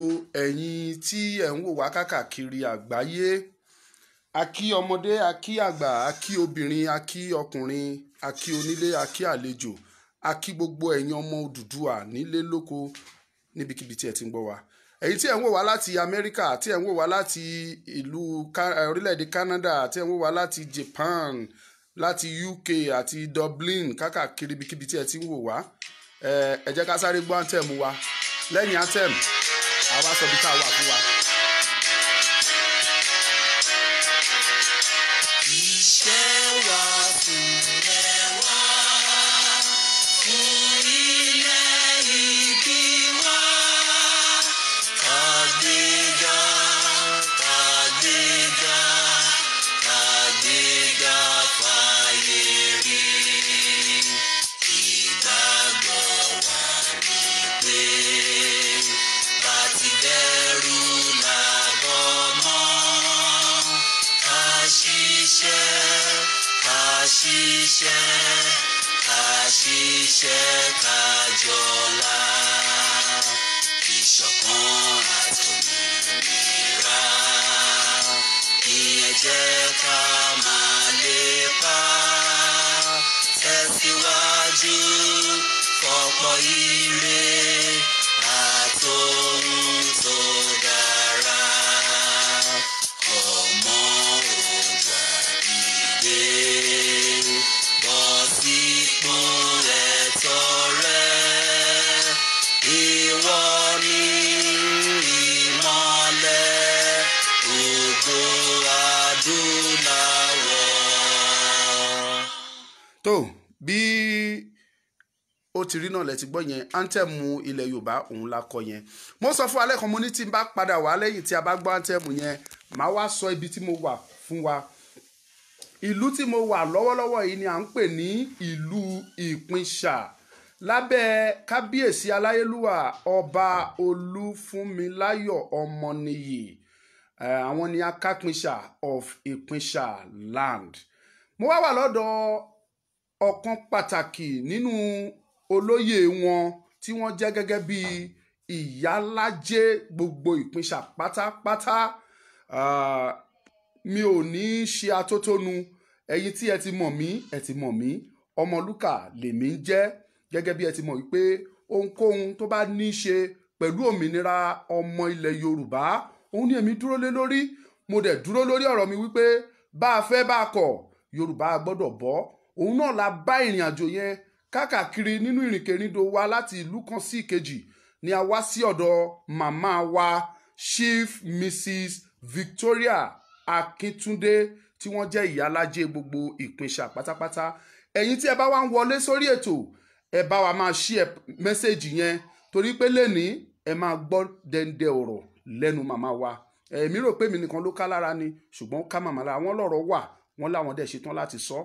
Ẹ̀yin tí ẹ̀ ń wò wá káàkiri àgbáyé, a kí ọmọdé, a kí àgbà, a kí obìnrin, a kí ọkùnrin, a kí onílé, a kí àlejò, a kí gbogbo ẹ̀yin ọmọ Odùduwà nílé lóko níbikíbi tí ẹ ti ń gbọ́ wa. Ẹ̀yin tí ẹ̀ ń wò wá láti Amẹ́ríkà, tí ẹ̀ ń wò wá láti ìlú orílẹ̀-èdè Canada, tí ẹ̀ ń wò wá láti Japan, láti UK àti Dublin, káàkiri ibikíbi tí ẹ ti ń wò wá, ẹ jẹ́ ká sáré gbọ́ anthem wa. Lẹ́yìn anthem, àwa sọ ibi tá a wà fún wa. Iṣẹ́ wa fúnlẹ̀ wá, fún ilẹ̀ ìbí wa. Kàgbéga, kàgbéga, kàgbéga fáyé rí. Ìgbàgbọ́ wa ni pé bá ti bẹ̀rù làbọ̀ mọ́. Ká ṣiṣẹ́, ká ṣiṣẹ́, ká ṣiṣẹ́ ká jọlá. Ìṣọ̀kan àtòmìnira kí ẹ jẹ́ ká máa lépa. Tẹ̀síwájú fọ̀pọ̀ ire àtòhun tó dára. Ọmọ Oòduà dìde, bọ́ sípò ẹ̀tọ́ rẹ. Ìwọ ni ìmọ́lẹ̀ ògo adúláwọ̀. Tó bí ó ti rí náà lẹ ti gbọ́ yẹn, anthem ilẹ̀ Yorùbá òun la kọ yẹn. Mo sọ fún alẹ́ kan, mo ní tí n bá padà wá lẹ́yìn tí a bá gbọ́ anthem yẹn, màá wá sọ ibi tí mo wà fún wa. Ìlú tí mo wà lọ́wọ́lọ́wọ́ yìí ni à ń pè ní ìlú Ìpínṣà, lábẹ́ kábíyèsí aláyélúwà Ọba Olúfúnmiláyọ̀ Ọmọnìyí. Àwọn ni Akápinṣà of Ìpínṣà land. Mo wá wà lọ́dọ̀ ọ̀kan pàtàkì nínú olóyè wọn tí wọ́n jẹ́ gẹ́gẹ́ bí ìyálájé gbogbo Ìpínṣà pátápátá. Mi ò ní ṣe atótónu. Ẹ̀yin tí ẹ ti mọ̀ mí, ẹ ti mọ̀ mí, Ọmọlúkà lèmi ń jẹ́. Gẹ́gẹ́ bí ẹ ti mọ̀ wípé ohunkóhun tó bá ní í ṣe pẹ̀lú òmìnira ọmọ ilẹ̀ Yorùbá, òun ni èmi dúró lé lórí. Mo dẹ̀ dúró lórí ọ̀rọ̀ mi wípé bá a fẹ́ bá a kọ̀, Yorùbá gbọ́dọ̀ bọ́. Òun náà la bá ìrìn àjò yẹn káàkiri nínú ìrìnkèrindò wa láti ìlú kan sí ìkejì ni a wá sí ọ̀dọ̀ màmá wa, Chief Mrs Victoria Akíntúndé, tí wọ́n jẹ́ ìyálájé gbogbo Ìpínṣà pátápátá. Ẹ̀yin tí ẹ bá wá ń wọlé sórí ètò, ẹ bá wa máa share message yẹn, torí pé lẹ́ni ẹ máa gbọ́ dẹ́ndẹ́ ọ̀rọ̀ lẹ́nu màmá wa. Èmi rò pé mi nìkan ló ká lára ni, ṣùgbọ́n ká màmá lára wọn lọ́rọ̀ wà, wọ́n láwọn dẹ̀ ṣetán láti sọ.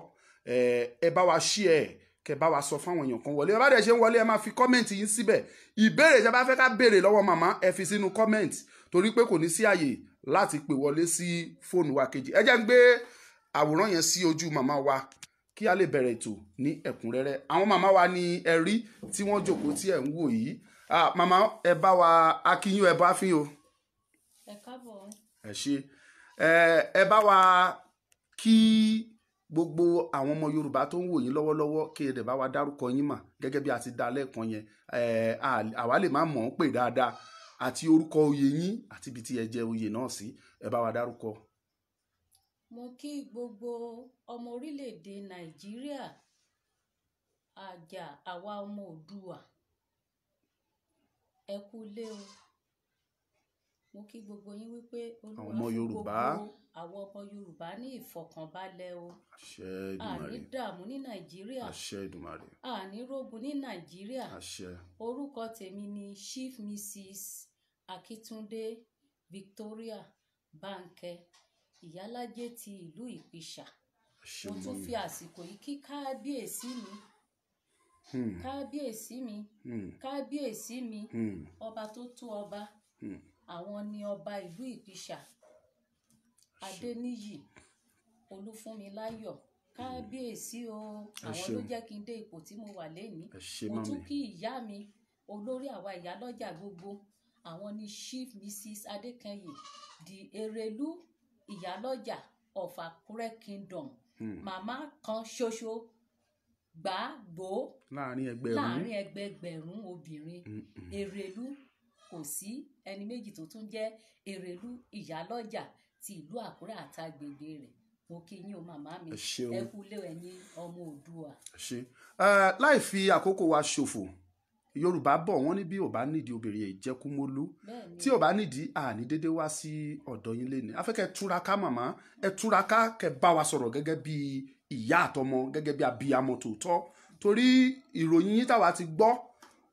Ẹ bá wa share, kẹ bá wa sọ fáwọn èèyàn kan wọlé. Ẹ bá dẹ̀ ṣe ń wọlé, ẹ máa fi comment yín síbẹ̀. Ìbéèrè tẹ bá fẹ́ ká béèrè lọ́wọ́ màmá, ẹ fi sínú comment, torí pé kò ní sí àyè láti pè wọlé sí fóònù wa kejì. Ẹ jẹ́ ń gbé àwòrán yẹn sí ojú màmá wa kí a lè bẹ̀rẹ̀ ètò ní ẹ̀kúnrẹ́rẹ́. Àwọn màmá wa ní ẹ rí tí wọ́n jókòó tí ẹ̀ ń wò yìí. Màmá, ẹ bá wa akínyìn, ẹ bá fín o. Ẹ káàbọ̀. Ẹ ṣé. Ẹ bá wa kí gbogbo àwọn ọmọ Yorùbá tó ń wò yín lọ́wọ́lọ́wọ́, kí ẹ dẹ̀ bá wa dárúkọ yín mà gẹ́gẹ́ bí a ti dá lẹ́ẹ̀kan yẹn. Àwa lè má mọ̀ ọ́n pè dáadáa, àti orúkọ oyè yín àti ibi tí ẹ jẹ oyè náà sí, ẹ bá wa dárúkọ. Mo kí gbogbo ọmọ orílẹ̀-èdè Nàìjíríà, àjà àwa ọmọ Oòduà, ẹ kú ilé o. Mo kí gbogbo yín wípé Olúwa ọmọ fún Yorùbá. Gbogbo àwọn ọmọ Yorùbá ní ìfọ̀kànbalẹ̀ o. Àṣẹ Àní Èdùmàrè. dààmú ní Nàìjíríà. Àṣẹ Èdùmàrè. Àní rógun ní Nàìjíríà. Àṣẹ. Orúkọ tèmi ni Chief Mrs Akíntúndé Victoria Bánkẹ́, ìyálájé ti ìlú Ìpìṣà. Àṣẹ. Mo tún Mọ́mì. fi àsìkò yìí kí kábíyèsí mi, kábíyèsí mi, kábíyèsí mi, ọba tó tó ọba. Àwọn ni ọba ìlú Ìpìṣà, Adéníyì Olúfúnmiláyọ̀. Kábíyèsí o. Ẹ Àwọn ló ṣeun. jẹ́ kí n dé ipò tí mo wà lénìí. Ẹ ṣé Mo tún mọ́mì. kí ìyá mi, olórí àwa ìyálọ́jà gbogbo. Àwọn ni Chief Mrs. Adékanyè, the Erelu Ìyálọ́jà of Àkúrẹ́ Kingdom. Màmá kan ṣoṣo gbàgbó láàrin ẹgbẹ̀rún. Láàrin ẹgbẹgbẹ̀rún obìnrin Erelu, kò sí ẹni méjì tó tún jẹ́ Erelu Ìyálọ́jà ti ìlú Àkúrẹ́ àtàgbègbè rẹ̀. Mo kí yín o, màmá mi. Ẹ ṣeun. Ẹ kú lé, ẹ̀yin ọmọ Oòduà. Ṣe láì fi àkókò wa ṣòfò, Yorùbá bọ̀, wọ́n ní bí ò bá nídìí, obìnrin yìí jẹ́ kúmólú. Bẹ́ẹ̀ ni. Tí ò bá nídìí, àní dédé wá sí ọ̀dọ̀ yín léni. A fẹ́ kẹ́ túraká, màmá, ẹ túraká, kẹ́ bá wa sọ̀rọ̀ gẹ́gẹ́ bí ìyá àtọmọ, gẹ́gẹ́ bí abiyamọ tòótọ́, torí ìròyìn yín táwa ti gbọ́,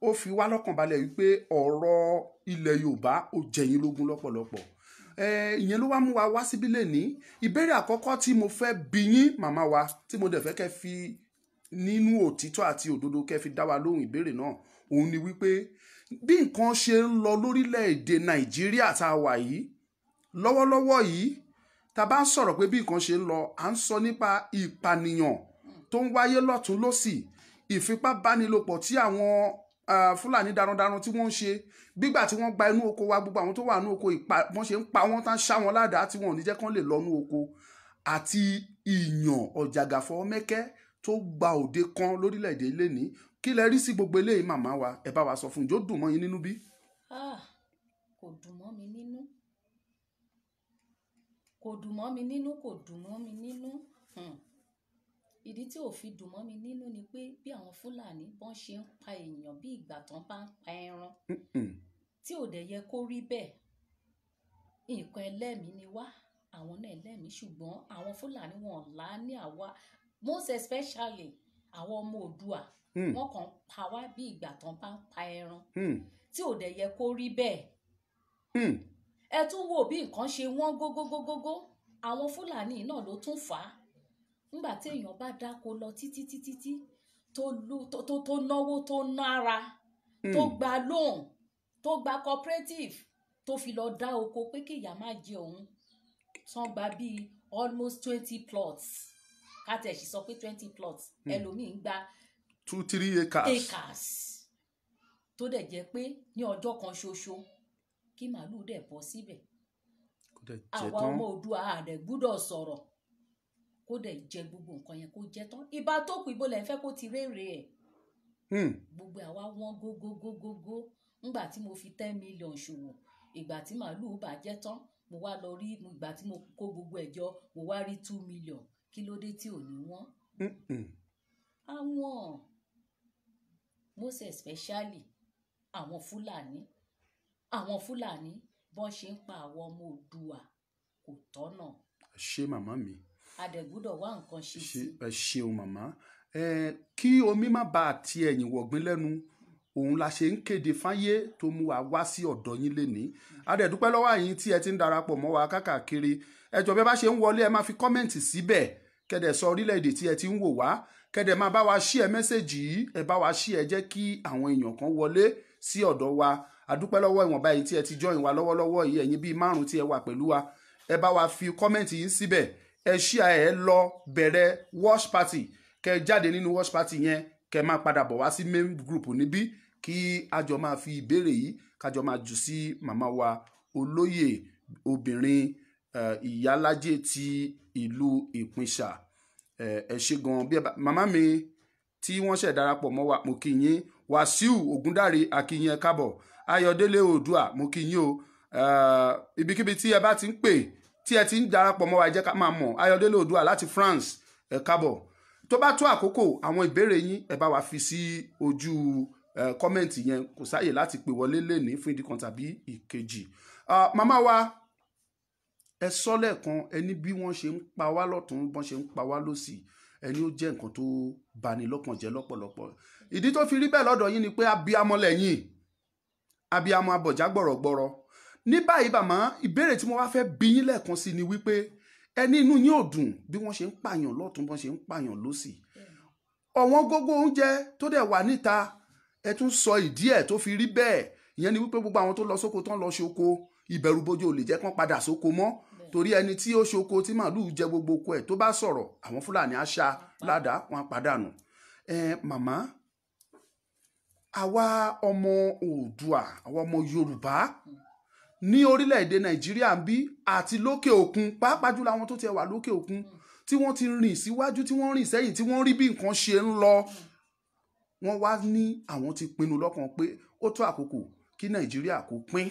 ó fi wá lọ́kàn balẹ̀ wípé ọ̀rọ̀ ilẹ̀ Yorùbá ó jẹ yín lógún lọ́pọ̀lọpọ̀. Ìyẹn ló wá mú wa wá síbí léni. Ìbéèrè àkọ́kọ́ tí mo fẹ́ bi yín, màmá wa, tí mo dẹ̀ fẹ́ kẹ́ fi nínú òtítọ́ àti òdodo kẹ́ fi dá wa lóhùn ìbéèrè náà, òun ni wípé bí nǹkan ṣe ń lọ lórílẹ̀‐èdè Nàìjíríà tá a wà yìí lọ́wọ́lọ́wọ́ yìí, tá a bá ń sọ̀rọ̀ pé bí nǹkan ṣe ń lọ, à ń sọ nípa ìpànìyàn tó ń wáyé lọ́tún lọ́sì, ìfipábánilòpọ̀ tí àwọn Fúlàní darandaran tí wọ́n ń ṣe, gbígbà tí wọ́n gba inú oko wa, gbogbo àwọn tó wà nínú oko, ìpa wọ́n ṣe ń pa wọ́n, tán ṣá wọn ládàá tí wọn ò ní jẹ́ kán lè lọ nú oko, àti ìyàn ọ̀jàgàfọ́ mẹ́kẹ́ tó gba òde kan lórílẹ̀‐èdè lẹ́ni. Kí lẹ rí sí gbogbo eléyìí, màmá wa? Ẹ bá wa sọ fún ìjó dùn mọ́ yín nínú bí? Ah, kò dùn mọ́ mi nínú, kò dùn mọ́ mi nínú, kò dùn mọ́ mi nínú. Ìdí tí ò fi dùn mọ́ mi nínú ni pé bí àwọn Fúlàní bọ́n ṣe ń pa èèyàn bí ìgbà tán bá ń pa ẹran, tí ò dẹ̀ yẹ kó rí bẹ́ẹ̀. Nǹkan ẹlẹ́mìí ni wá, àwọn náà ẹlẹ́mìí, ṣùgbọ́n àwọn Fúlàní wọn là á ní àwa, most especially àwọn ọmọ Oòduà, wọ́n kàn ń pa wá bí ìgbà tán bá ń pa ẹran, tí ò dẹ̀ yẹ kó rí bẹ́ẹ̀. Ẹ tún wò bí nǹkan ṣe wọ́n gógógógógó. Àwọn Fúlàní náà ló tún fà á. Nígbà tí èèyàn bá dáko lọ títí títí tí tó tó náwó, tó nára, tó gba loan, tó gba cooperative, tó fi lọ dá oko pé kí ìyá má jẹ òun, tán gba bíi almost 20 plots, ká tẹ̀ sì sọ pé 20 plots, ẹlòmíì ń gba 2-3 acres. Acres, tó dẹ̀ jẹ́ pé ní ọjọ́ kan ṣoṣo, kí màálùú dẹ̀ bọ́ síbẹ̀, Kò dẹ̀ jẹ àwa tán. ọmọ Oòduà àdẹ̀ gbúdọ̀ sọ̀rọ̀, kó dẹ̀ jẹ gbogbo nǹkan yẹn, kó jẹ tán, ìbá tó kù, ibo lẹ̀ ń fẹ́ kó ti rérè ẹ̀? Gbogbo àwa wọ́n gógógógógó. Ńgbà tí mo fi 10 million ṣòwò, ìgbà tí màálùú bàjẹ́ tán, mo wá lọ rí, ìgbà tí mo kó gbogbo ẹ̀ jọ, mo wá rí 2 million. Kí ló dé tí ò ní wọ́n? Àwọn most especially àwọn Fúlàní, àwọn Fúlàní bọ́n ṣe ń pa àwọn ọmọ Oòduà kò tọ́nà. Ẹ ṣé, màmá mi. A dẹ̀ gbúdọ̀ wá nǹkan ṣe ṣe sí. Ẹ ṣeun, màmá. Ẹ kí omi má bàa ti ẹ̀yìn wọ̀gbìn lẹ́nu, òun la ṣe ń kéde fáyé tó mú wa wá sí ọ̀dọ̀ yín lénìí. A dẹ̀ dúpẹ́ lọ́wọ́ ẹ̀yin tí ẹ ti ń darapọ̀ mọ́ wa káàkiri. Ẹ jọ̀ọ́, bí ẹ bá ṣe ń wọlé, ẹ máa fi comment síbẹ̀, kẹ́dẹ̀ sọ orílẹ̀-èdè tí ẹ ti ń wò wá, kẹ́dẹ̀ máa bá wa share message yìí. Ẹ bá wa share, jẹ́ kí àwọn èèyàn kan wọlé sí ọ̀dọ̀ wa. A dúpẹ́ lọ́wọ́ ìwọ̀nba yìí tí ẹ ti join wa lọ́wọ́lọ́wọ́ yìí, ẹ̀yin bíi márùn-ún tí ẹ wà pẹ̀lú wa. Ẹ bá wa fi comment yín síbẹ̀, ẹ share, ẹ lọ bẹ̀rẹ̀ watch party, kẹ jáde nínú watch party yẹn, kẹ máa padà bọ̀ wá sí main group níbí, kí a jọ máa fi ìbéèrè yìí, ká jọ máa jù sí màmá wa, olóyè obìnrin Ìyálájé ti ìlú Ìpínṣà. Ẹ ṣé gan. Bí ẹ bá màmá mi tí wọ́n ṣẹ̀ darapọ̀ mọ́ wa, mo kí yín. Wàsíù Ògúndàrí, akíyín, ẹ káàbọ̀. Ayọ̀délé Oòdùà, mo kí yín o. Ibikíbi tí ẹ bá ti ń pè, tí ẹ ti ń darapọ̀ mọ́ wa, ẹ jẹ́ ká máa mọ̀. Ayọ̀délé Oòdùà láti France, ẹ káàbọ̀. Tó bá tó àkókò, àwọn ìbéèrè yín, ẹ bá wa fi sí ojú comment yẹn. Kò sáàyè láti pè wọlé lénìí fún ìdí kan tàbí ìkejì. Màmá wa, ẹ sọ lẹ́ẹ̀kan, ẹ ní bí wọ́n ṣe ń pa wá lọ́tún, bọ́n ṣe ń pa wá lọ́sì, ẹni ó jẹ́ nǹkan tó bani lọ́kàn jẹ́ lọ́pọ̀lọpọ̀. Ìdí tó fi rí bẹ́ẹ̀ lọ́dọ̀ yín ni pé abiyamọ lẹ́yìn, abiyamọ abọ̀já gbọ̀rọ̀gbọ̀rọ̀. Ní báyìí, bàmá, ìbéèrè tí mo wá fẹ́ bi yín lẹ́ẹ̀kan sí ni wípé ẹni inú yín ò dùn bí wọ́n ṣe ń pààyàn lọ́tún, bọ́n ṣe ń pààyàn lọ́sì, ọ̀wọ́n gógó oúnjẹ tó dẹ̀ wà níta. Ẹ tún sọ ìdí ẹ̀ tó fi rí bẹ́ẹ̀. Ìyẹn ni wípé gbogbo àwọn tó lọ sóko tán lọ ṣoko, ìbẹ̀rùbojo ò lè jẹ́ kán padà sóko mọ́, torí ẹni tí ó ṣoko tí màlúù jẹ gbogbo oko ẹ̀, tó bá sọ̀rọ̀, àwọn Fúlàní á ṣá ládàá, wọn á padànù. Ẹ màmá, Àwa ọmọ Oòduà, àwa ọmọ Yorùbá ní orílẹ̀-èdè Nàìjíríà ń bí àti lókè òkun, pàápàá jùlọ àwọn tó ti wà lókè òkun tí wọ́n ti rìn síwájú, tí wọ́n rìn sẹ́yìn, tí wọ́n rí bí nǹkan ṣe ń lọ, wọ́n wá ní àwọn ti pinnu lọ́kàn pé ó tó àkókò kí Nàìjíríà kó pín,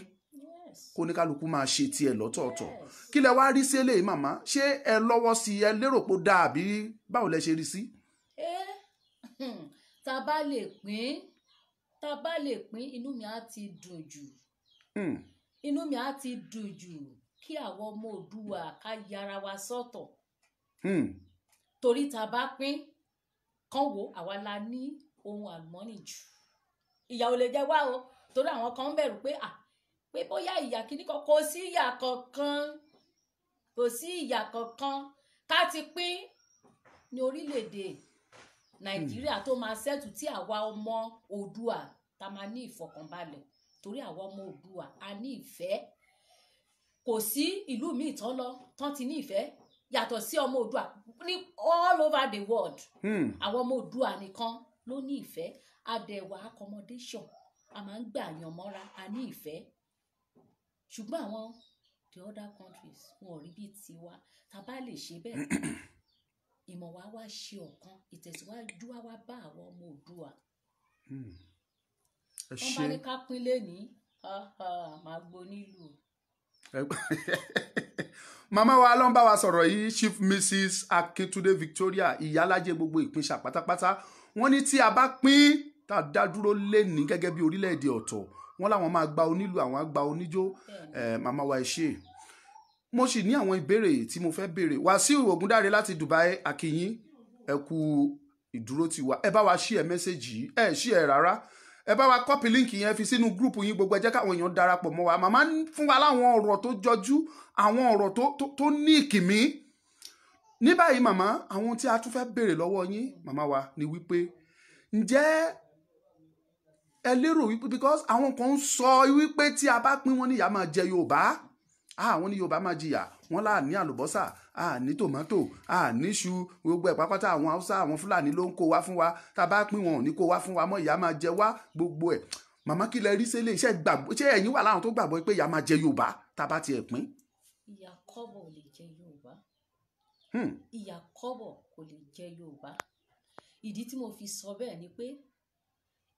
kó ní kálukú máa ṣe tiẹ̀ lọ́tọ̀ọ̀tọ̀. Kí lẹ wá rí sí eléyìí, màmá? Ṣé ẹ lọ́wọ́ sí i? Ẹ lérò pé ó dáa àbí báwo lẹ ṣe rí sí? Tá a bá lè pín, tá a bá lè pín, inú mi á ti dùn jù. Inú mi á ti dùn jù kí àwọn ọmọ Oòduà ká yára wa sọ́tọ̀. Torí tá a bá pín kán wo, àwa la ní ohun àlùmọ́nì jù. Ìyà ò lè jẹ wá o, torí àwọn kan ń bẹ̀rù pé à pé bóyá ìyà kìíní kan. Kò sí ìyà kankan, kò sí ìyà kankan. Ká ti pín ní orílẹ̀-èdè Nàìjíríà tó máa ṣẹ́tù, tí àwa ọmọ Oòduà tá máa ní ìfọ̀kànbalẹ̀, torí àwa ọmọ Oòduà a ní ìfẹ́. Kò sí ìlú míì tán lọ tán ti ní ìfẹ́ yàtọ̀ sí ọmọ Oòduà ní all over the world. Àwọn ọmọ Oòduà nìkan ló ní ìfẹ́. Adẹ̀wà accommodation, a máa ń gbà yàn mọ́ra, a ní ìfẹ́. Ṣùgbọ́n àwọn the other countries, wọn ò rí bíi tiwa. Tá a bá lè ṣe bẹ́ẹ̀, ìmọ̀ wa wá ṣe ọ̀kan, ìtẹ̀síwájú wa wá bá àwọn ọmọ Oòduà. Ẹ Wọ́n bá ṣe ní ká pín lẹ́ni, máa gbó nílùú. Màmá wa ló ń bá wa sọ̀rọ̀ yìí, Chief Mrs Akintunde Victoria, ìyálájẹ gbogbo Ìpínṣà pátápátá. Wọ́n ní tí a bá pín, tá a dá dúró lẹ́ni gẹ́gẹ́ bí orílẹ̀-èdè ọ̀tọ̀, wọ́n láwọn máa gba onílù, àwọn á gba oníjó. Màmá wa, ẹ ṣé. Mo sì ní àwọn ìbéèrè tí mo fẹ́ béèrè. Wàsíù Ògúndáre láti Dubai, akínyín, ẹ kú ìdúró tiwa. Ẹ bá wa share message yìí, ẹ share rárá, ẹ bá wa copy link yẹn, fi sínú group yín gbogbo. Ẹ jẹ́ káwọn èèyàn darapọ̀ mọ́ wa. Màmá ń fún wa láwọn ọ̀rọ̀ tó jọjú, àwọn ọ̀rọ̀ tó ní ìkìmí. Ní báyìí, màmá, àwọn tí a tún fẹ́ béèrè lọ́wọ́ yín, màmá wa, ni wípé ǹjẹ́ ẹ lérò wípé, because àwọn kan ń sọ wípé tí a bá pín, wọn ní ìyà máa jẹ Yorùbá, àwọn ní Yorùbá máa jìyà, wọn là ní àlùbọ́sà, a ní tòmátò, a ní iṣu, gbogbo ẹ̀ pápátá àwọn Haúsá, àwọn Fúlàní ló ń kó wá fún wa. Tá a bá pín, wọn ò ní kó wá fún wa mọ́, ìyà máa jẹ wá, gbogbo ẹ̀. Màmá, kí lẹ rí sílé iṣẹ́ gbàgbọ́? Ṣé ẹ̀yin wà láwọn tó gbàgbọ́ pé ìyà máa jẹ Yorùbá tá a bá tiẹ̀ pín? Ìyà kọ́bọ̀ ò lè jẹ Yorùbá. Ìyà kọ́bọ̀ kò lè jẹ Yorùbá. Ìdí tí mo fi sọ bẹ́ẹ̀ ni pé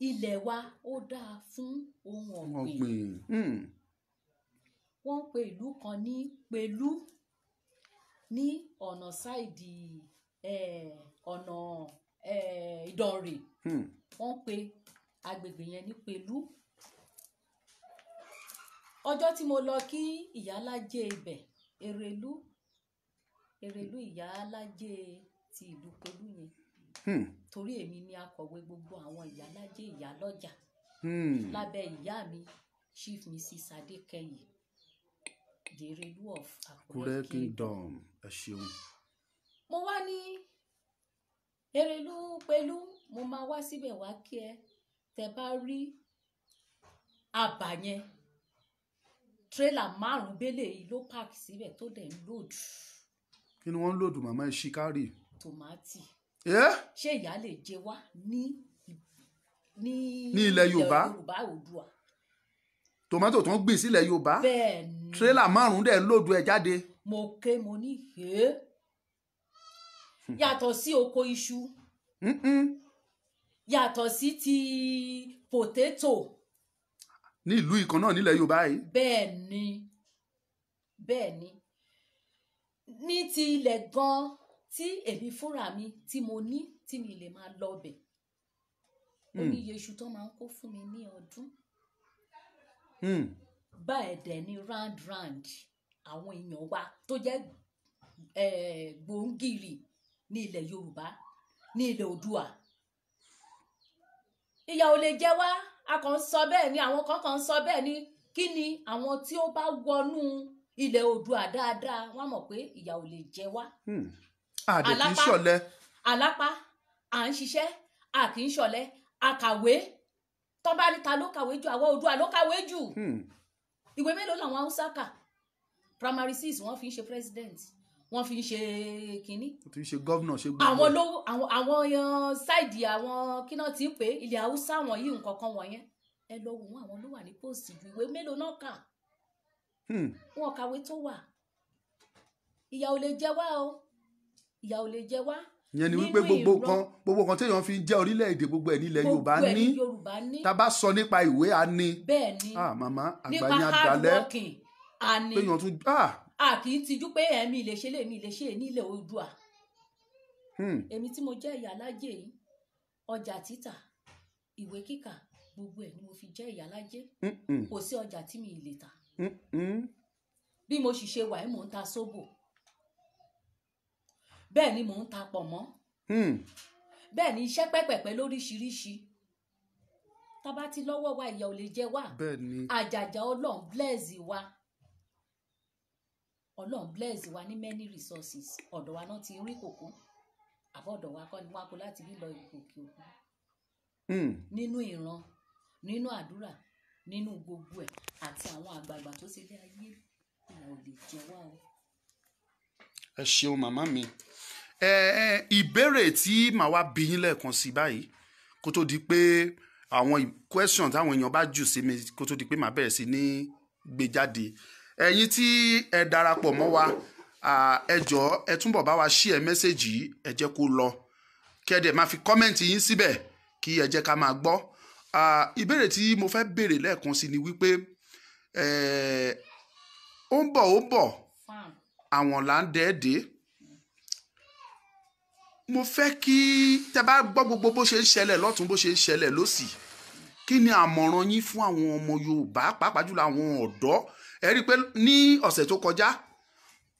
ilẹ̀ wa ó dáa fún ohun ọ̀gbìn. Ọ̀gbìn. Wọ́n ń pe ìlú kan ní Pẹ̀lú ní ọ̀nà side ọ̀nà Ìdànrè. Wọ́n ń pe agbègbè yẹn ní Pẹ̀lú. Ọjọ́ tí mo lọ kí ìyálájé ibẹ̀, Èrèlú, Èrèlú, ìyálájé ti ìlú Pẹ̀lú yẹn, torí èmi ni akọ̀wé gbogbo àwọn ìyálájé, ìyálọ́jà lábẹ́ ìyá mi, Chief Mrs Adékẹyè, the Èrèlú of Àkúrẹ́ Àkúrẹ́ Kingdom. Kingdom. Ẹ ṣeun. Mo wá ní Èrèlú Pẹ̀lú, mo máa wá síbẹ̀ wá kí ẹ. Tẹ bá rí àbà yẹn, tírélà márùn-ún bélé yìí ló park síbẹ̀ tó dẹ̀ ń load. Kí ni wọ́n ń load, màmá? Ẹ ṣí kárì. Tòmátì. Ẹ́. Ṣé ìyà lè jẹ wá ní Ní ilẹ̀ Yorùbá? Yorùbá Oòduà. Tòmátò tó ń gbìn sílẹ̀ Yorùbá, Bẹ́ẹ̀ ni. Tírélà márùn-ún dẹ̀ ń load ẹ̀ jáde. Mo ké, mo ní hèé. Yàtọ̀ sí oko iṣu, yàtọ̀ sí ti potato. Ní ìlú ìkan náà nílẹ̀ Yorùbá yìí. Bẹ́ẹ̀ ni, bẹ́ẹ̀ ni. Ní ti ilẹ̀ gan tí èmi fúnra mi tí mo ní, tí mi lè máa lọ bẹ̀, ó ní iye iṣu tó máa ń kó fún mi ní ọdún. Báyìí dẹ̀ ní round round àwọn èèyàn wa tó jẹ́ gbòǹgìrì ní ilẹ̀ Yorùbá, ní ilẹ̀ Oòduà, ìyà ò lè jẹ wá. A kàn ń sọ bẹ́ẹ̀ ni, àwọn kan kàn ń sọ bẹ́ẹ̀ ni. Kí ni àwọn tí ó bá wọnú ilẹ̀ Oòduà dáadáa, wọ́n mọ̀ pé ìyà ò lè jẹ wá. Àdè kì í ṣọ̀lẹ. Àlápá, à ń ṣiṣẹ́, a kì í ṣọ̀lẹ, a kàwé. Tó bá ní ta ló kàwé jù, àwọn Oòduà ló kàwé jù. Ìwé mélòó làwọn Haúsá kà? Primary six, wọ́n fi ń ṣe president. Wọ́n fi ń ṣe kínní. Ó ti ṣe governor, ṣe gbogbo Àwọn ẹ̀. ló àwọn side, àwọn kí náà ti ń pè é, ilẹ̀ Haúsá wọ̀nyí, nǹkan kan wọ̀nyẹn, ẹ lọ wò wọ́n, àwọn ló wà ní post ju. Ìwé mélòó náà kà? Wọn kàwé tó wà. Ìyà ò lè jẹ wá o, ìyà ò lè jẹ wá. Ìyẹn ni wípé Nínú gbogbo ìran- kan, gbogbo kan téèyàn fi ń jẹ́ orílẹ̀-èdè, gbogbo ẹ̀ nílẹ̀ Yorùbá Gbogbo ẹ̀ ní. ní Yorùbá ní. Tá a bá sọ nípa ìwé, a ní. Bẹ́ẹ̀ ni. Ah, màmá àgbà Nípa yín hard adalẹ́. working, a ní. Téèyàn tún ah A kì í tijú pé ẹ̀mí lè ṣe, lèmi lè ṣe nílẹ̀ Oòduà. Èmi tí mo jẹ́ ìyá alájẹ yìí, ọjà títà, ìwé kíkà, gbogbo ẹ̀ ni mo fi jẹ́ ìyá alájẹ. Kò sí ọjà tí mi ì lè tà. Bí mo sì ṣe wà yìí, mò ń ta sóbò, bẹ́ẹ̀ ni mò ń ta pọ̀nmọ́, bẹ́ẹ̀ ni iṣẹ́ pẹ́pẹ̀pẹ́ lóríṣiríṣi. Tá bá ti lọ́wọ́ wa, ìyà ò lè jẹ wá. Bẹ́ẹ̀ ni. Àjàjà Ọlọ́run bless wa, Ọlọ́run bless wa ní many resources. Ọ̀dọ̀ wa náà ti rí kòkó, àbọ̀ ọ̀dọ̀ wa kọ́ ni wọ́n á kó láti bí lọ òkè òkun. Nínú ìran, nínú àdúrà, nínú gbogbo ẹ̀, àti àwọn àgbààgbà tó ṣe lé ayé, ìyà ò lè jẹ wá o. Ẹ ṣeun, màmá mi. Ẹ ìbéèrè tí màá wá bí yín lẹ́ẹ̀kan sí báyìí, kó tó di pé àwọn question táwọn èèyàn bá jù sí mi, kó tó di pé màá bẹ̀rẹ̀ sí ní gbé jáde, ẹ̀yin tí ẹ darapọ̀ mọ́ wa, ẹ jọ̀ọ́, ẹ túnbọ̀ bá wa share message yìí, ẹ jẹ́ kó lọ, kí ẹ dẹ̀ máa fi comment yín síbẹ̀, kí ẹ jẹ́ ká máa gbọ́. Ìbéèrè tí mo fẹ́ béèrè lẹ́ẹ̀kan sí ni wípé ó ń bọ̀, ó ń bọ̀, Farm. àwọn là ń dẹ́ẹ̀dẹ́. Mo fẹ́ kí tẹ́ bá gbọ́ gbogbo bó ṣe ń ṣẹlẹ̀ lọ́tún, bó ṣe ń ṣẹlẹ̀ lọ́sì, kí ni àmọ̀ràn yín fún àwọn ọmọ Yorùbá, pàápàá jùlọ àwọn ọ̀dọ́? Ẹ rí i pé ní ọ̀sẹ̀ tó kọjá,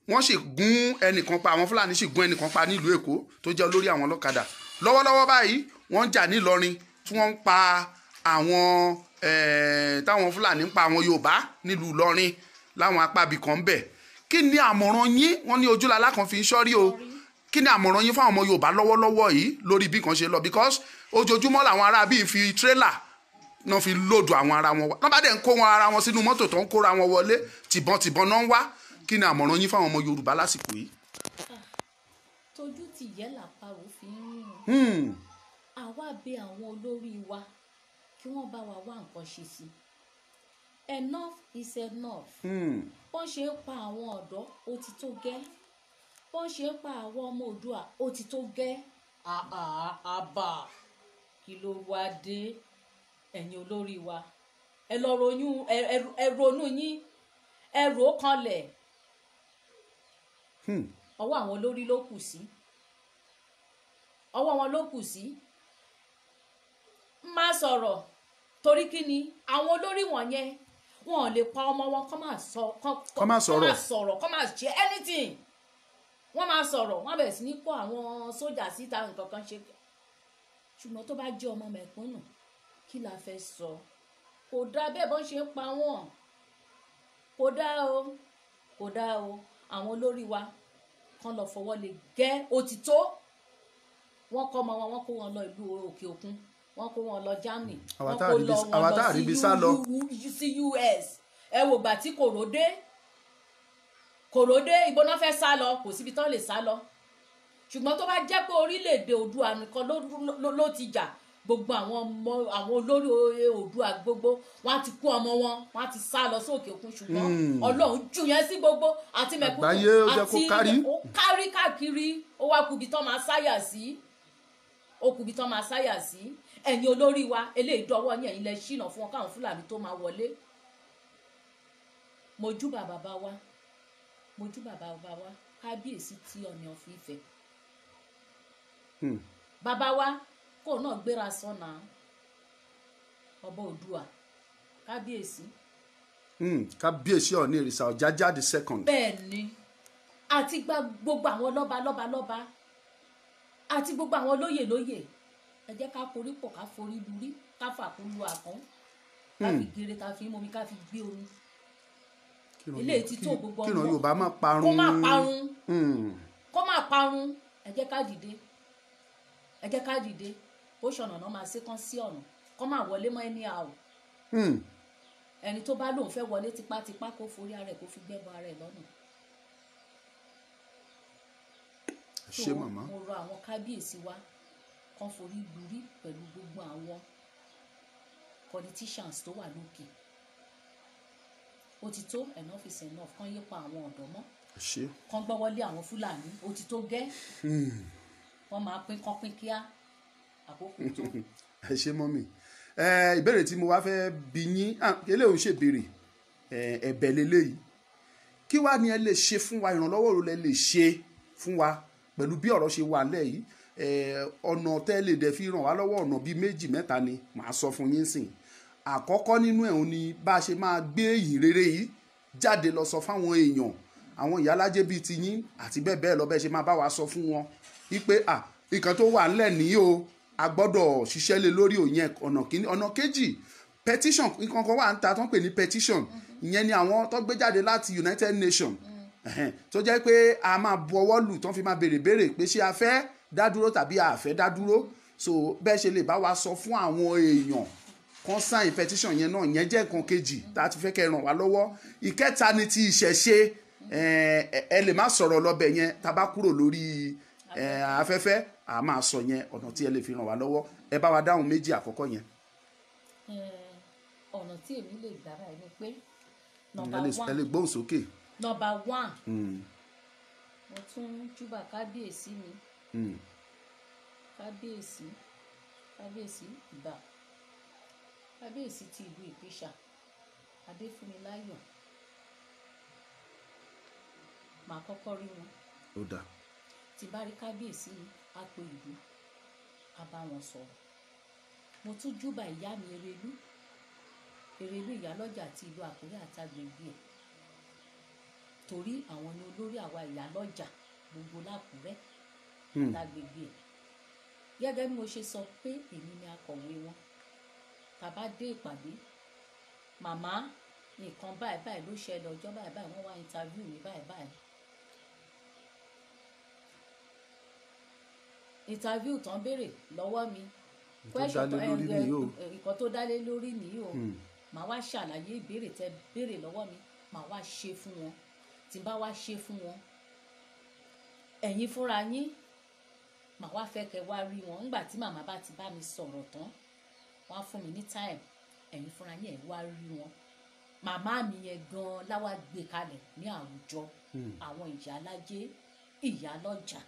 wọ́n sì gún ẹnìkan pa, àwọn Fúlàní sì gún ẹnìkan pa nílùú Èkó tó jẹ́ olórí àwọn ọlọ́kadà. Lọ́wọ́lọ́wọ́ báyìí, wọ́n ń jà nílọrin tí wọ́n ń pa àwọn táwọn Fúlàní ń pa àwọn Yorùbá nílùú Ìlọrin láwọn apá ibì kan bẹ̀. Kí ni àmọ̀ràn yín? Wọ́n ní ojúlala kan fi ń ṣọ́rí o. Kí ni àmọ̀ràn yín fáwọn ọmọ Yorùbá lọ́wọ́lọ́wọ́ yìí lórí bí kan ṣe lọ? Because ojoojúmọ́ làwọn ará bíi fi tírélà náà fi load àwọn ara wọn wá, náà bá dẹ̀ ń kó wọn ara wọn sínú mọ́tò tó ń kóra wọn wọlé, tìbọn tìbọn náà ń wá. Kí ni àmọ̀ràn yín fáwọn ọmọ Yorùbá lásìkò yìí? Tójú ti yẹ làparò fi ń rìn. Àwa bẹ̀ àwọn olórí wa kí wọ́n bá wa wá nǹkan ṣe sí i. Enough is enough. Bọ́n ṣe ń pa àwọn ọ̀dọ́, ó ti tó gẹ́. Bọ́n ṣe ń pa àwọn ọmọ Oòduà, ó ti tó gẹ́. Àà, àbà, kí ló wá dé? Ẹ̀yin olórí wa, ẹ lọ ronú, ẹ ronú yín, ẹ rò ó kanlẹ̀. Ọwọ́ àwọn olórí ló kù sí, ọwọ́ wọn ló kù sí. Má sọ̀rọ̀ torí kí ni àwọn olórí wọ̀nyẹn, wọn ò lè pa ọmọ wọn kọ́ máa sọ Kọ́ máa sọ̀rọ̀. Kọ́ máa sọ̀rọ̀, kọ́ máa ṣe anything. Wọ́n máa sọ̀rọ̀, wọ́n bẹ̀rẹ̀ sí ní kó àwọn sójà síta, nǹkan kan ṣe. Ṣùgbọ́n tó bá jẹ́ ọmọ mẹ̀kúnnù, kí la fẹ́ sọ? Kò dáa bẹ́ẹ̀ bọ́n ṣe ń pa wọ́n, kò dáa o, kò dáa o. Àwọn olórí wa kán lọ fọwọ́ lè gẹ́ òtítọ́. Wọ́n kọ́ ọmọ wọn, wọ́n kó wọn lọ ìlú òkè òkun, wọ́n kó wọn lọ Germany, Àwa wọ́n tá kó àríbi- lọ wọn àwa lọ tá sí àríbi sá lọ. Sí US. Ẹ wò gbà tí kòró dé, kòró dé, ibo náà fẹ́ sá lọ? Kò síbi tán lè sá lọ. Ṣùgbọ́n tó bá jẹ́ pé orílẹ̀-èdè Oòduà nìkan ló ti jà, gbogbo àwọn ọmọ àwọn olórí Oòduà gbogbo wọn á ti kó ọmọ wọn, wọn á ti sá lọ sókè òkun. Ṣùgbọ́n Ọlọ́run jù yẹn sí gbogbo àti mẹ̀kúnnù. Àgbáyé, ó jẹ́ kó Àti kárí. Ó kárí káàkiri. Ó wá kubi tán máa sáyà sí, ó kubi tán máa sáyà sí. Ẹ̀yin olórí wa, eléyìí dọwọ́ yín. Ẹ̀yin lẹ ṣìnà fún wọn káwọn Fúlàní tó máa wọlé. Mojúbà bàbá wa, mojúbà bàbá wa, kábíyèsí tí Ọọ̀ni of Ifẹ̀. Bàbá wa kó náà gbéra sọnà, ọba Oòduà, kábíyèsí. Kábíyèsí Ọọ̀ni Ìrìsà Ọ̀jájá the second. Bẹ́ẹ̀ ni, àti gba gbogbo àwọn lọ́ba lọ́ba lọ́ba àti gbogbo àwọn lóyè lóyè, ẹ jẹ́ ká forí pọ̀, ká forí lurí, ká fàkún lu àkán, ká fi gèrè, ká fi mọ́mi, ká fi gbé omi. Eléyìí ti tó gbogbo Kíran ọmọ. Yorùbá má parun. Kó má parun. Kó má parun. Ẹ jẹ́ ká dìde, ẹ jẹ́ ká dìde. Bó ṣọ̀nà náà máa ṣe kán sí ọ̀nà, kó má wọlé mọ́ ẹni àwọ̀. Ẹni tó bá lóun fẹ́ wọlé tipátipá, kó forí ara ẹ̀, kó fi gbẹ́bọ ara ẹ̀ lọ́nà. Ṣé màmá. Mo rọ àwọn kábíyèsí wa kán forí gburí pẹ̀lú gbogbo àwọn politicians tó wà lókè. Ó ti tó, enough is enough. Kán yípa àwọn ọ̀dọ́ mọ́, Ṣé. kán gbọ́wọ́lé àwọn Fúlàní. Ó ti tó gẹ́, wọ́n máa pín, kán pín kíá, àkókò tó. Ẹ ṣé mummy. Ìbéèrè tí mo wá fẹ́ bi yín, eléyìí ò ṣe béèrè, ẹ̀bẹ̀ leléyìí. Kí wá ni ẹ lè ṣe fún wa? Ìrànlọ́wọ́ wo lẹ lè ṣe fún wa pẹ̀lú bí ọ̀rọ̀ ṣe wà lẹ̀ yìí? Ọ̀nà tẹ́ lè dẹ̀ fi ràn wá lọ́wọ́, ọ̀nà bíi méjì mẹ́ta ni màá sọ fún yín sìn. Àkọ́kọ́ nínú ẹ̀ òun ni bá a ṣe máa gbé ìyìn rere yìí jáde lọ sọ fáwọn èèyàn, àwọn ìyálájẹ́ bíi ti yín àti bẹ́ẹ̀ bẹ́ẹ̀ lọ, bẹ́ẹ̀ ṣe máa bá wa sọ fún wọn wípé à nǹkan tó wà ńlẹ̀ ní o, a gbọ́dọ̀ ṣiṣẹ́ lé lórí òyìn. Ọ̀nà kìíní. Ọ̀nà kejì, petition. Nǹkan kan wà ń ta tó ń pè ní petition. Ìyẹn ni àwọn tó gbé jáde láti United Nations, tó jẹ́ pé a máa bu ọwọ́ lù tó fi máa béèrè béèrè pé ṣé a fẹ́ dá dúró tàbí a fẹ́ dá dúró. So bẹ́ẹ̀ ṣe lè bá wa sọ fún àwọn èèyàn kan sign petition yẹn náà, yẹn jẹ́ nǹkan kejì tá a ti fẹ́ kẹ́ ràn wá lọ́wọ́. Ìkẹta ni ti ìṣẹ̀ṣe. Ẹ lè má sọ̀rọ̀ lọ́bẹ̀ yẹn, tá a bá kúrò lórí afẹ́fẹ́ a máa sọ yẹn, ọ̀nà tí ẹ lè fi ràn wá lọ́wọ́. Ẹ bá wa dáhùn méjì àkọ́kọ́ yẹn. Ọ̀nà tí èmi lè gbà báyìí ni pé ẹ lè gbóhùn sókè. Number one, mo tún júbà kábíyèsí mi. Kábíyèsí, kábíyèsí, ìbà kábíyèsí ti ìlú Ìpìṣà, Adéfúnmiláyọ̀. Màá kọ́kọ́ rí wọn. Ó dáa. Tí bá rí kábíyèsí mi, á pe ìlú, á bá wọn sọ̀rọ̀. Mo tún júbà ìyá mi Erelú, Erelú ìyálọ́jà àti ìlú Àkúrẹ́ àtàgbègbè ẹ̀, torí àwọn ni olórí àwa ìyálọ́jà gbogbo l'Àkúrẹ́ àtàgbègbè ẹ̀. Gẹ́gẹ́ bí mo ṣe sọ pé èmi ni akọ̀wé wọn, tá bá dé ìpàdé, màmá, nǹkan báyìí báyìí ló ṣẹlẹ̀ ọjọ́ báyìí báyìí, wọ́n wá interview mi báyìí báyìí. Interview tán béèrè lọ́wọ́ mi, question nǹkan tó dálé lórí nìyí o. Màá wá ṣàlàyé ìbéèrè tẹ béèrè lọ́wọ́ mi, màá wá ṣe fún wọn. Tí n bá wá ṣe fún wọn, ẹ̀yin fúnra yín, màá wá fẹ́ kẹ́ wá rí wọn. Nígbà tí màmá bá ti bá mi sọ̀rọ̀ tán, wọ́n á fún mi ní time, ẹ̀yin fúnra yín ẹ̀ wá rí wọn. Màmá mi yẹn gan-an láwa gbé kalẹ̀ ní àwùjọ àwọn ìyálájé, ìyálọ́jà,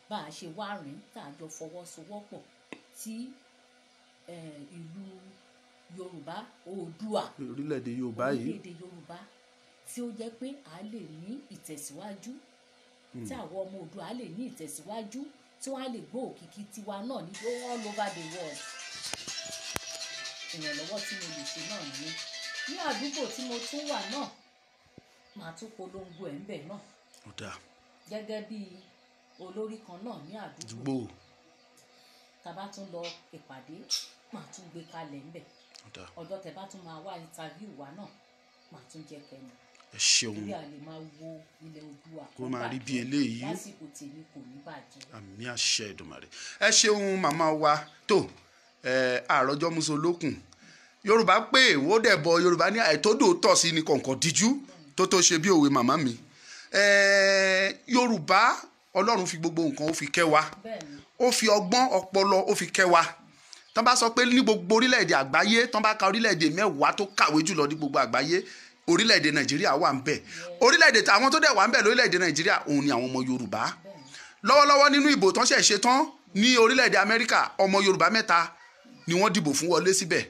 bá a ṣe wá rìn tá a jọ fọwọ́sowọ́pọ̀ tí ìlú Yorùbá Oòduà, orílẹ̀-èdè Yorùbá yìí, orílẹ̀-èdè Yorùbá tí ó jẹ́ pé a lè ní ìtẹ̀síwájú, tí àwọn ọmọ Oòduà lè ní ìtẹ̀síwájú, tí wọ́n á lè gbọ́ òkìkí tiwa náà ní all over the world. Ìrànlọ́wọ́ tí mo lè ṣe náà nìyẹn. Ní àdúgbò tí mo tún wà náà, màá tún polongo ẹ̀ ń bẹ̀ náà gẹ́gẹ́ bí olórí kan náà ní àdúgbò. Tá bá tún lọ ìpàdé, màá tún gbé kalẹ̀ ńbẹ̀. Ọjọ́ tẹ́ bá tún máa wá interview wa náà, màá tún jẹ́ kẹ́nu. Ẹ ṣeun. Torí a lè máa wo ilẹ̀ Oòduà kó máa rí bí eléyìí lásìkò tèmi kò ní bàjẹ́. Àmì àṣẹ Èdùmàrè. Ẹ ṣeun màmá wa. Tó àròjọ muso lókun Yorùbá pé wó dẹ̀ bọ Yorùbá ní àìtódò tọ̀ sí ni kọ̀ǹkọ̀ díjú tó tó ṣe bí òwe màmá mi. Yorùbá, Ọlọ́run fi gbogbo nǹkan ó fi kẹ́ wa, ó fi ọgbọ́n ọpọlọ ó fi kẹ́ wa. Tán bá sọ pé ní gbogbo orílẹ̀-èdè àgbáyé, tán bá ka orílẹ̀-èdè 10 tó kàwé jùlọ ní gbogbo àgbáyé, orílẹ̀-èdè Nàìjíríà wà ń bẹ̀. Orílẹ̀-èdè àwọn tó dẹ̀ wà ń bẹ̀ lórílẹ̀-èdè Nàìjíríà òun ni àwọn ọmọ Yorùbá. Lọ́wọ́lọ́wọ́ nínú ìbò tán ṣẹ̀ ṣe tán ní orílẹ̀-èdè Amẹ́ríkà, ọmọ Yorùbá 3 ni wọ́n dìbò fún wọlé síbẹ̀.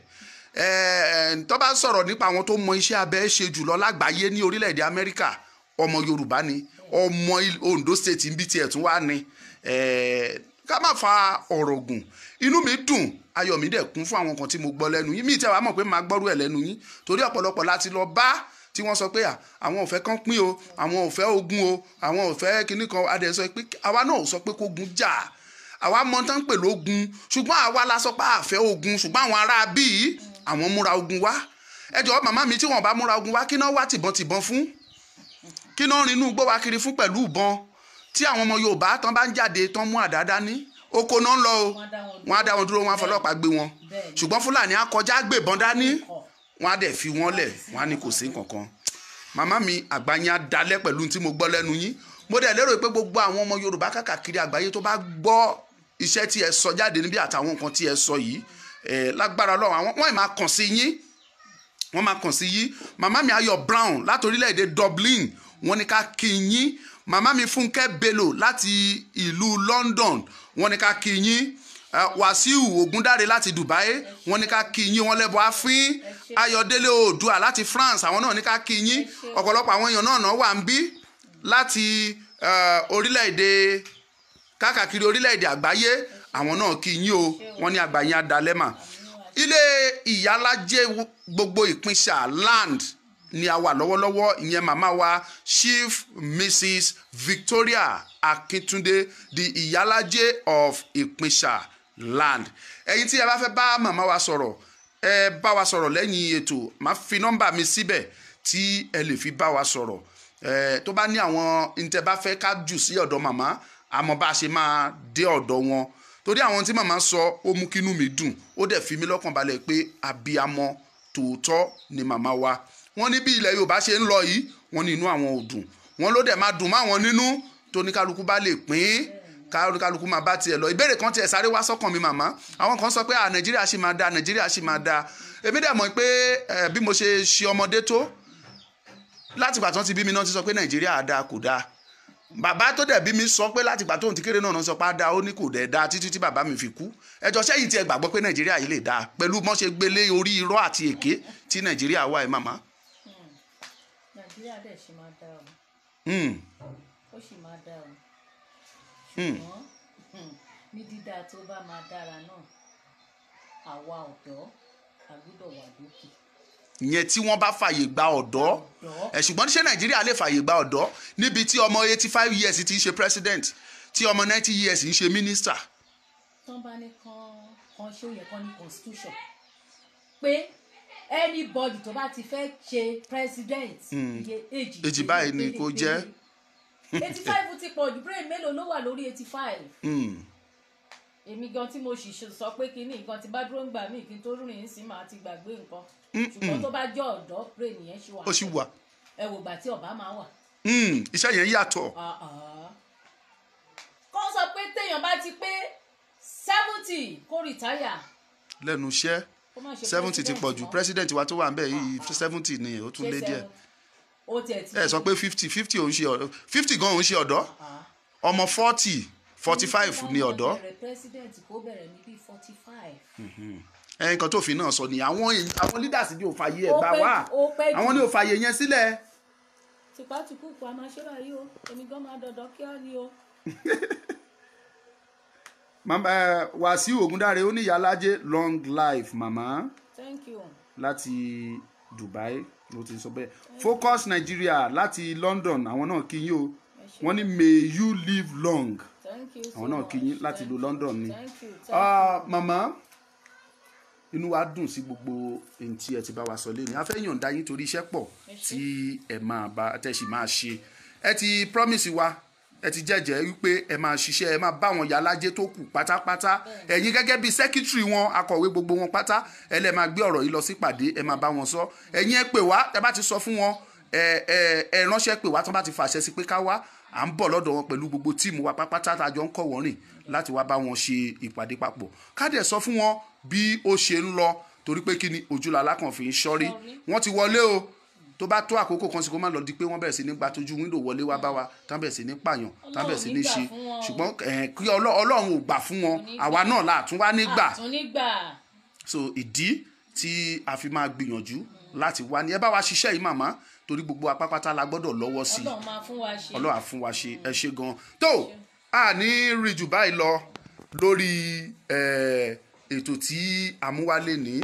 Tó bá sọ̀rọ̀ nípa àwọn tó mọ iṣẹ́ abẹ ṣe jùlọ lágbàáyé ní orílẹ̀-èdè Amẹ́ríkà, ọmọ Yorùbá ni, ọmọ Ondo State ń bí tiẹ̀ tún wá ni. Ká má fa ọ̀rọ̀ gùn, inú mi dùn, ayọ̀ mi dẹ̀ kún fún àwọn kan tí mo gbọ́ lẹ́nu yín. Mi tẹ́ wàá mọ̀ pé màá gbọ́rú ẹ̀ lẹ́nu yín, torí ọ̀pọ̀lọpọ̀ láti lọ bá tí wọ́n sọ pé àwọn ò fẹ́ kán pín o, àwọn ò fẹ́ ogun o, àwọn ò fẹ́ kinní kan. Adẹ̀ sọ pé àwa náà ò sọ pé kógun jà, àwa mọ tán pè lógun, ṣùgbọ́n àwa la sọ pé a fẹ́ ogun, ṣùgbọ́n àwọn ará bíi àwọn múra ogun wá. Ẹ jọ̀wọ́ màmá mi, tí wọ́n bá múra ogun wá, kí náà wá tìbọntìbọn fún? Kí náà rinú igbó wa kiri fún pẹ̀lú ìbọn? Tí àwọn ọmọ Yorùbá tán bá ń jáde tán mú àdá dání, oko náà ń lọ o, wọ́n á dá wọn dúró, wọ́n á fọlọ́pàá gbé wọn. Ṣùgbọ́n Fúlàní á kọjá gbébọn dání, wọ́n á dẹ̀ fi wọ́n lẹ̀, wọ́n á ní kò sí nǹkankan. Màmá mi, àgbà yín á dalẹ̀ pẹ̀lú tí mo gbọ́ lẹ́nu yín. Mo dẹ̀ lérò pé gbogbo àwọn ọmọ Yorùbá káàkiri àgbáyé tó bá gbọ́ iṣẹ́ tí ẹ sọ jáde níbí àtàwọn nǹkan tí ẹ sọ yìí, lágbára Ọlọ́run, àwọn wọ́n ì máa kàn sí yín, wọ́n máa kàn sí yín. Màmá mi Ayọ̀ Brown láti orílẹ̀-èdè Dublin, wọ́n ní ká kí yín. Màmá mi Fúnkẹ́ Bello láti ìlú London, wọ́n ní ká kí yín. Wàsíù Ògúndáre láti Dubai, wọ́n ní ká kí yín. Wọ́n lẹ́bọ̀ àfín. Ayọ̀délé Oòdùà láti France, àwọn náà ní ká kí yín. Ọ̀pọ̀lọpọ̀ àwọn èèyàn náà wà ń bí láti orílẹ̀-èdè káàkiri orílẹ̀-èdè àgbáyé, àwọn náà kí yín o. Wọ́n ní àgbáyé adalẹ́mà. Ilé ìyálájẹ́ gbogbo Ìpínṣà land ni a wà lọ́wọ́lọ́wọ́, ìyẹn màmá wa Chief Mrs Victoria Akíntúndé, the ìyálájẹ́ of Ìpínṣà land. Ẹ̀yin tí ẹ bá fẹ́ bá màmá wa sọ̀rọ̀, ẹ bá wa sọ̀rọ̀ lẹ́yìn ètò. Màá fi nọ́mbà mi síbẹ̀ tí ẹ lè fi bá wa sọ̀rọ̀. Ẹ tó bá ní àwọn ntẹ bá fẹ́ ká jù sí ọ̀dọ̀ màmá, àmọ́ bá a ṣe máa dé ọ̀dọ̀ wọn, torí àwọn tí màmá sọ ó mú kínú mi dùn, ó dẹ̀ fi mí lọ́kàn balẹ̀ pé abiyamọ tòótọ́ ni màmá wa. Wọ́n ní bí ilẹ̀ Yorùbá ṣe ń lọ yìí, wọ́n ní inú àwọn ò dùn, wọ́n ló dẹ̀ máa dùn máwọn nínú tó ní kálukú bá lè pín, kálukú máa bá tiẹ̀ lọ. Ìbéèrè kan tiẹ̀ sáré wá sọ́kàn mi, màmá. Àwọn kan sọ pé à Nàìjíríà ṣì máa da, Nàìjíríà ṣì máa da. Èmi dẹ̀ mọ̀ pé bí mo ṣe ṣe ọmọdé tó, látìgbà tí wọ́n ti bí mi náà ti sọ pé Nàìjíríà á dáa, kò dáa. Bàbá tó dẹ̀ bí mi sọ pé látìgbà tóun ti kéré náà sọ pé á dáa, ó ní kò dẹ̀ dáa títí tí bàbá mi fi kú. Ẹjọ́ sẹ́yìn tí ẹ gbàgbọ́ pé Nàìjíríà yìí lè dáa pẹ̀lú mọ́ ṣe gbélé orí irọ́ àti èké tí Nàìjíríà wà ẹ̀, màmá? Nàìjíríà dẹ̀ ṣì máa dáa o. Ó sì máa dáa o, ṣùgbọ́n ní dídá tó bá máa dára náà, àwa ọ̀dọ́ a gbọ́dọ̀ wà lókè. Ìyẹn tí wọ́n bá fàyè gba ọ̀dọ́ ẹ̀. Ṣùgbọ́n ṣé Nàìjíríà lè fàyè gba ọ̀dọ́ níbi tí ọmọ 85 years ti ń ṣe president, tí ọmọ 90 years ń ṣe minister? Tán bá ní kán kan ṣé ó yẹ kán ní constitution pé anybody tó bá ti fẹ́ ṣe president, iye age Èjì báyìí ni kó jẹ́. 85 ti pọ̀ jù. Brain mélòó ló wà lórí 85? Èmi gan tí mo sì sọ pé kí ní nǹkan tí bá dúró ń gbà mí kí n tó rìn sí, màá ti gbàgbé nǹkan. Ṣùgbọ́n tó bá jẹ́ ọ̀dọ́, brain yẹn ṣì wà. Ó sì wà. Ẹ wò gbà tí Obama wà. Iṣẹ́ yẹn yàtọ̀. Kọ́ sọ pé téèyàn bá ti pé 70, kó retire. Lẹ́nu iṣẹ́, 70 ti pọ̀ jù. President wa tó wà ń bẹ̀ yìí, 70 ni, ó tún lé díẹ̀. Ẹ sọ pé 50, 50 òun ṣe ọ̀dọ́? 50 gan òun ṣe ọ̀dọ́. Ọmọ 40, 45 ni ọ̀dọ́. President kó bẹ̀rẹ̀ ní bíi 45. Ẹ nǹkan tó fi náà sọ ni àwọn leaders ní ò fàyè ẹ̀ gbà wá, àwọn ní ò fàyè yẹn sílẹ̀. Tìpátìkúùkù a máa ṣe báyìí o, èmi gan máa dọ̀dọ̀ kí á ní o. Mama Wàsíù Ògúndáre, ó ní ìyálájẹ, long life mama. Thank you. Láti Dubai ló ti sọ bẹ́ẹ̀. Focus Nigeria láti London, àwọn náà kí yín o. Wọ́n ní may you live long. Thank you so. Àwọn náà kí yín láti ìlú London ni. Thank you. Màmá, inú wa dùn sí gbogbo ohun tí ẹ ti bá wa sọ lẹ́nu. A fẹ́ yọ̀ǹda yín torí iṣẹ́ pọ̀ tí ẹ máa bá tẹ́ sì máa ṣe. Ẹ ti promise wa, ẹ ti jẹ́jẹ́ wípé ẹ máa ṣiṣẹ́, ẹ máa bá àwọn yàlájẹ́ tó kù pátápátá, ẹ̀yin gẹ́gẹ́ bíi secretary wọn, akọ̀wé gbogbo wọn pátá, ẹ lẹ́ máa gbé ọ̀rọ̀ yìí lọ sí pàdé, ẹ máa bá wọn sọ. Ẹ̀yin ẹ pè wá, ẹ bá ti sọ fún wọn, ẹ ránṣẹ́ pè wá. Tí wọ́n bá ti fàṣẹ sí pé ká wá, à ń bọ̀ lọ́dọ̀ wọn pẹ̀lú gbogbo team wa pápátá tá a jọ ń kọ̀ wọ́n rìn láti wá bá wọn ṣe ìpàdé papọ̀, ká dẹ̀ sọ fún wọn bí ó ṣe ń lọ, torí pé kí ni ojúlala kan fi ń ṣọ́rí. Wọ́n ti wọlé o. Tó bá tó àkókò kan sí, kó má lọ di pé wọ́n bẹ̀rẹ̀ sí ní gba tójú window wọlé wá bá wa, tán bẹ̀rẹ̀ sí ní pààyàn, tán bẹ̀rẹ̀ sí ní ṣe. Ṣùgbọ́n kí Ọlọ́run ò gbà fún wọn, àwa náà là tún wá nígbà. So ìdí tí a fi máa gbìyànjú láti wá ní ẹ bá wa ṣiṣẹ́ yìí, màmá, torí gbogbo apápátá la gbọ́dọ̀ lọ́wọ́ sí i. Ọlọ́run á fún wa ṣe. Ẹ ṣe gan. Tó a ní rí jù báyìí lọ lórí ètò tí àmúwálé ní.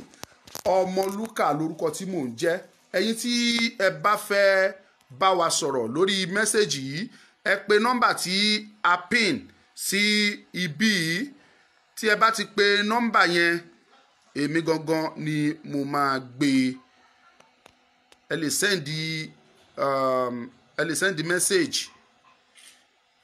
Ọmọlúkà lórúkọ tí mò ń jẹ́. Ẹ̀yin tí ẹ bá fẹ́ bá wa sọ̀rọ̀ lórí message yìí, ẹ pe nọ́mbà tí a pin sí ibí yìí. Tí ẹ bá ti pe nọ́mbà yẹn, èmi gangan ni mo máa gbé e. Ẹ lè send message,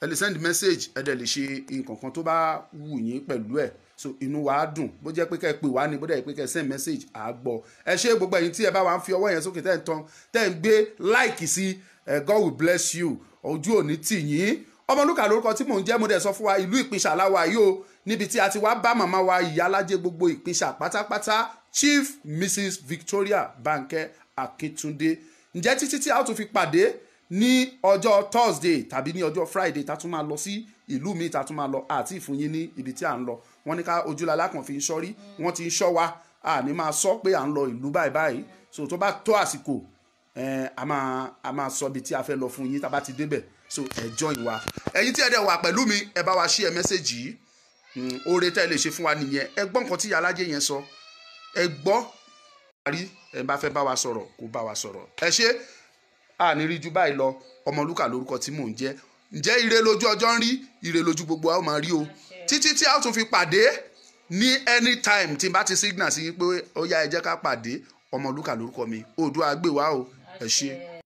ẹ lè send message, ẹ dẹ̀ lè ṣe nǹkan kan tó bá wù yín pẹ̀lú ẹ̀. So inú wa á dùn. Bó jẹ́ pé kẹ́ ẹ pè wá ni, bó dẹ̀ pé kẹ́ ẹ send message, à á gbọ́. Ẹ ṣé gbogbo ẹ̀yin tí ẹ bá wa ń fi ọwọ́ yẹn sókè, tẹ́ ń tan, tẹ́ ń gbé like sí ẹ. God will bless you. Ojú òní tì yín. Ọmọlúkà lórúkọ tí mò ń jẹ́. Mo dẹ̀ sọ fún wa, ìlú Ìpínṣà láwa yìí o, níbi tí a ti wá bá màmá wa, ìyálájẹ gbogbo Ìpínṣà pátápátá, Chief Mrs Victoria Banke Akíntúndé. Ǹjẹ́ títí tí a ó tún fi pàdé ní ọjọ́ Thursday tàbí ní ọjọ́ Friday, tá tún máa lọ sí ìlú mi, tá tún máa lọ àti ìfún yín ní ibi tí à ń lọ. Wọ́n ní ká ojúlala kan fi ń ṣọ́rí, wọ́n ti ń ṣọ́ wa, a ní máa sọ pé à ń lọ ìlú báyìí báyìí. So tó bá tó àsìkò, a máa sọ ibi tí a fẹ́ lọ fún yín tá a bá ti débẹ̀. So ẹ join wa. Ẹ̀yin tí ẹ dẹ̀ wà pẹ̀lú mi, ẹ bá wa share message yìí. Oore tẹ́ ẹ lè ṣe fún wa nìyẹn. Ẹ gbọ́ nǹkan tí ìyá alájẹ yẹn sọ, ẹ gbọ́ rí. Ẹ bá fẹ́ bá wa sọ̀rọ̀, kó bá wa sọ̀rọ̀. Ẹ ṣé, àní rí ju báyìí lọ. Ọmọlúkà lórúkọ tí mò ń jẹ́. Ǹjẹ́ ire lójú ọjọ́ ń rí, ire lójú gbogbo a ó máa rí o, títí tí a ó tún fi pàdé ní anytime tí n bá ti signal sí yín pé ó yá, ẹ jẹ́ ká pàdé. Ọmọlúkà lórúkọ mi. Oòduà gbè wá o. Ẹ ṣé.